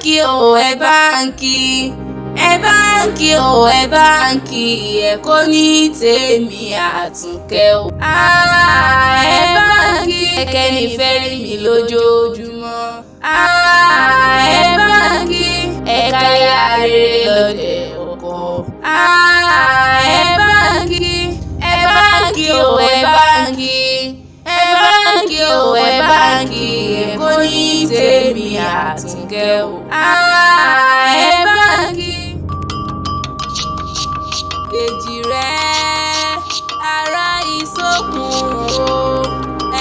Kí o, ẹ bá ń kí, ẹ bá ń kí o, ẹ bá ń kí, ẹ kò ní tèmi Àtúnkẹ́ o. Ẹ bá ń kí ẹkẹ́ni fẹ́ rí mi lójoojúmọ́. Ẹ bá ń kí ẹ̀ka ya rere lọ́dẹ̀ ọkọ. Ẹ bá ń kí, ẹ bá ń kí o, ẹ bá ń kí, ẹ bá ń kí o, ẹ bá ń kí, ẹ kò ní tèmi Àtúnkẹ́ o. Ẹ bá ń kí. Kejì rẹ̀ ará ìsókun o,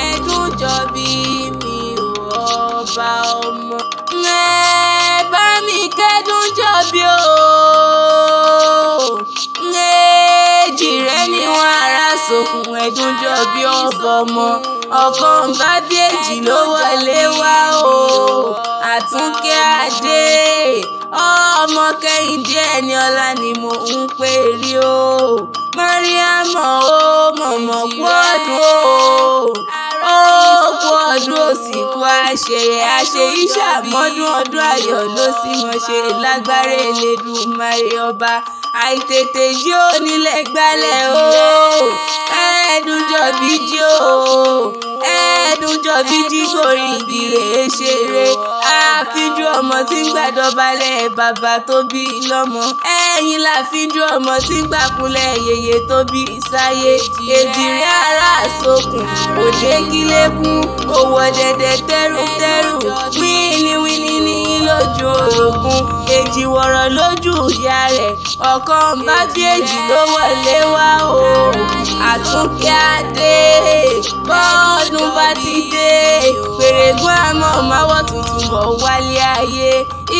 ẹdún jọ bí mi ò, ọba ọmọ. Ẹ bá mi kẹ́dùn jọ bí o. Èjì rẹ̀ ni wọ́n ará sókun, ẹdún jọ bí ọba ọmọ. Ọ̀kan bá bí èjì ló wọlé wá o. Àtúnkẹ́ Adé, ọmọ Kẹ́hìndé ẹni ọlá ni mò ń pè rí o. Mariam o, mọ̀mọ́ kú ọdún o. Ó kú ọdún, ó sì kú àṣeyẹ àṣeyí ṣàmọ́dún, ọdún ayọ̀ ló sì mọ̀ ṣe lágbára Elédùmarè ọba. Àìtètè jí ó nílẹ̀ gbálẹ̀ o. Ẹ̀ẹ́dúnjọ́bí jí o. Ẹ̀ẹ́dúnjọ́bí jí gorí ìdílé ṣeré. Àfíjú ọmọ tí ń gbàdọ̀balẹ̀ bàbá tó bí lọ́mọ. Ẹ̀yìn làfíjú ọmọ tí ń gbàkúnlẹ̀ yèyé tó bí sáyé. Èjìrẹ́ ará àsokùn, òde kílékún, òwò dẹ̀dẹ̀ tẹ́rù tẹ́rù. Wíníwíní ní lójú orogún, èjì wọ̀rọ̀ lójú ìyá rẹ̀. Ọ̀kan bá bí èjì ló wọlé wá o. Àtúnkẹ́ Adé, bọ́ọ̀dún bá ti dé. Pèrègùn àmọ́ máwọ́ tuntun bọ̀ wálé ayé.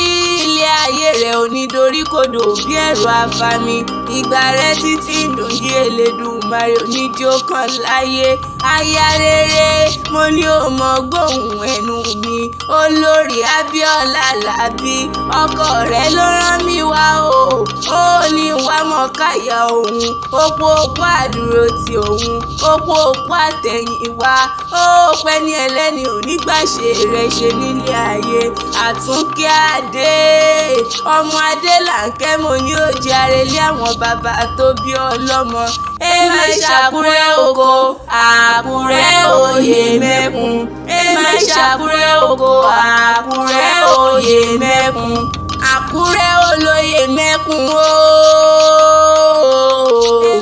Ilé ayé rẹ̀ ò ní doríkodò bí ẹ̀rọ afami. Ìgbà rẹ̀ títí ń dùn yí Elédùmarè oníjó kan láyé. Aya rere, mo ní o mọ gbóhùn ẹnu mi. Olórí Abíọ́lá Làbí, ọkọ rẹ̀ ló rán mi wá o. Ó ní wá mọ̀ káyà òun. Opó opó àdúró ti òun. Opó opó àtẹ̀yìn wá. Ó pẹ́ ní ẹlẹ́ni onígbàṣe rẹ̀ ṣe nílé ayé. Àtúnkẹ́ Adé, ọmọ Adé làǹkẹ́, mo ní ó jẹ́ arelé àwọn bàbá tó bí ọlọ́mọ. Ẹ má ṣàkúrẹ́ oko, Àkúrẹ́ òye mẹ́kun. Ẹ má ṣàkúrẹ́ oko, Àkúrẹ́ òye mẹ́kun. Àkúrẹ́ olóyè mẹ́kun ooo.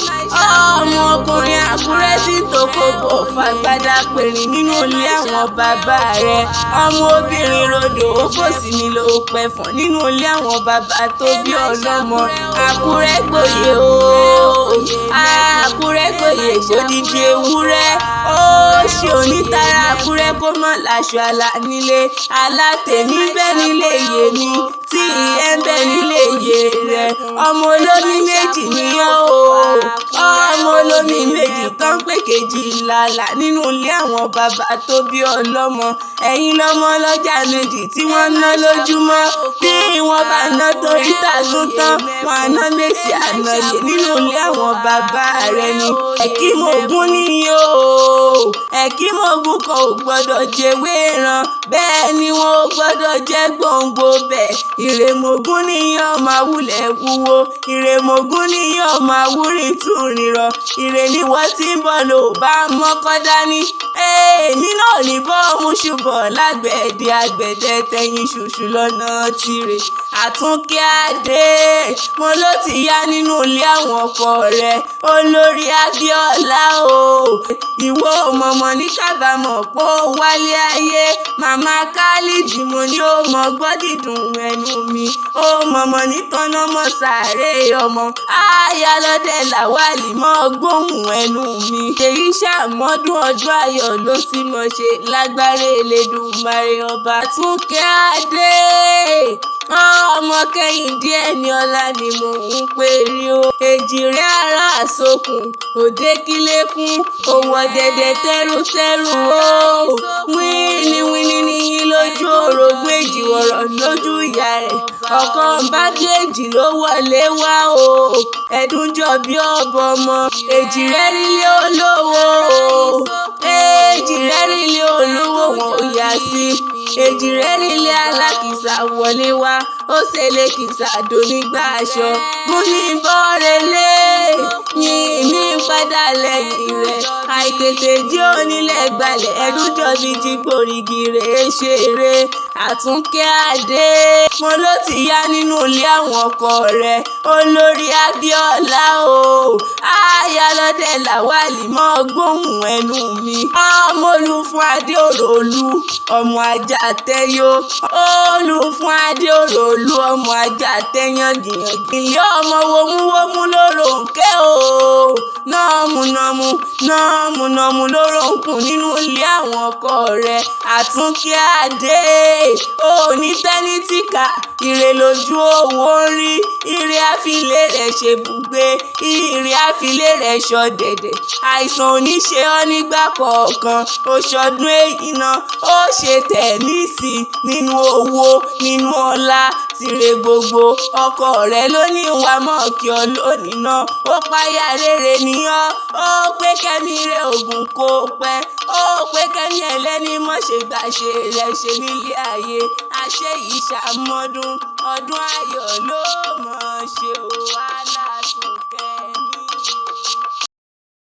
Ọmọkùnrin Àkúrẹ́ tí ń toko bọ̀ fàgbádá pèrè nínú ilé àwọn bàbá rẹ̀. Ọmọ obìnrin rodò ó fòsì mi ló pẹ̀fọ̀n nínú ilé àwọn bàbá tó bí ọlọ́mọ. Àkúrẹ́ gboyè ooo. Àkúrẹ́ gboyè gbòdìdì ewúrẹ́. Ó ṣe onítara Àkúrẹ́ kó mọ̀ láṣọ àlà nílé. Alátẹ̀mí bẹ́ nílé iye mi, tí ìyẹn ń bẹ nílé iye rẹ̀. Ọmọ olómi méjì níyàn o. Ọmọ olómi méjì tán pé kejì làlà nínú ilé àwọn bàbá tó bí ọlọ́mọ. Ẹ̀yin lọ́mọ ọlọ́jà méjì tí wọ́n ń ná lójúmọ́. Bí wọ́n bá ná torí tàgùn tán, wọ́n á ná mèsì ànáyè nínú ilé àwọn bàbá rẹ̀ ni. Ẹ̀kímọ̀gún níyì o. Ẹ̀kímọ̀gún kan ò gbọ́dọ̀ jẹwé ran. Bẹ́ẹ̀ ni wọn ò gbọ́dọ̀ jẹ gbòǹgbò bẹ̀. Ìrèmọ̀gún níyàn máa wulẹ̀ wúwo. Ìrèmọ̀gún níyàn máa wúrí tún rírọ. Ìrè ni wọ́n ti ń bọ̀ ló bá mọ́kọ́ dání. Èmi náà ní bọ́ọ̀mù ṣùbọ̀ lágbẹ̀dẹ àgbẹ̀dẹ tẹ̀yìn ṣùṣù lọ́nà tirè. Àtúnkẹ́ Adé, mo ló ti yá nínú ilé àwọn ọkọ rẹ̀. Olórí Abíọ́lá o. Ìwọ mọ̀mọ́ ní kábàámọ̀ pé ó wálé ayé. Màmá Kálídì, mo ní ó mọ gbọ́ dídùn ẹnu mi. Ó mọ̀mọ́ ní tọ́nà mọ́ sàárè ọmọ. Aya lọ́dẹ làwálì mọ́ gbóhùn ẹnu mi. Èyí ṣàmọ́dún, ọdún ayọ̀ ló sì mọ̀ ṣe lágbára Elédùmarè ọba. Àtúnkẹ́ Adé, ọmọ Kẹ́hìndé ẹni ọlá ni mò ń pè rí o. Èjìrẹ́ ará àsokùn, òde kílékún, òwò dẹ̀dẹ̀ tẹ́rù tẹ́rù o. Wíníwíní níyìn lójú orogún, èjì wọ̀rọ̀ lójú ìyá rẹ̀. Ọ̀kan bá bí èjì ló wọlé wá o. Ẹ̀dúnjọ bí ọbọ ọmọ. Èjìrẹ́ rílé olówó o. Èjìrẹ́ rílé olówó wọn ò yá sí. Èjì rẹ̀ nílé alákìsà wọlé wá, ó ṣe lè kìsà dónígbà aṣọ. Gúnmi bọ́rẹ̀lẹ̀ yìn mí padà lẹ́yìn rẹ̀. Àìtètè jí onílẹ̀ gbalẹ̀, ẹdúnjọbí jí gbòrígì rẹ̀ ṣeré. Àtúnkẹ́ Adé, mo ló ti yá nínú ilé àwọn ọkọ rẹ̀. Olórí Abíọ́lá o, aya lọ́dẹ Làwálì mọ́ gbóhùn ẹnu mi. Ọmọ Olúfún Adé Òròlú, ọmọ ajá tẹ́yó. Olúfún Adé Òròlú, ọmọ ajá tẹ́yàngìyàngì. Ilé ọmọ womúwómú lóró ń ké o. Nọ́ọ̀mù nọ́ọ̀mù nọ́ọ̀mù nọ́ọ̀mù lóró ń kùn nínú ilé àwọn ọkọ rẹ̀. Àtúnkẹ́ Adé, òní tẹ́nítìkà, ire lójú owó ń rí, ire àfilé rẹ̀ ṣe bùgbé, ire àfilé rẹ̀ ṣọ̀dẹ̀dẹ̀. Àìsàn ò ní ṣe ọ́ nígbà kọ̀ọ̀kan, ó ṣọdún èyí náà, ó ṣe tẹ̀míìsì nínú owó, nínú ọlá, tìrẹ gbogbo. Ọkọ rẹ̀ ló ní wàá mọ̀ kí ọ lónìí náà, ó páyà rere ní ọ́, ó pé kẹ́mi rẹ̀ ògùn kó pẹ́, ó pé kẹ́mi ẹlẹ́ni mọ̀ ṣe gbà ṣe rẹ̀ ṣe nílé ayé. Àṣẹ yìí ṣàmọ́dún, ọdún ayọ̀ ló mọ̀ ṣe o.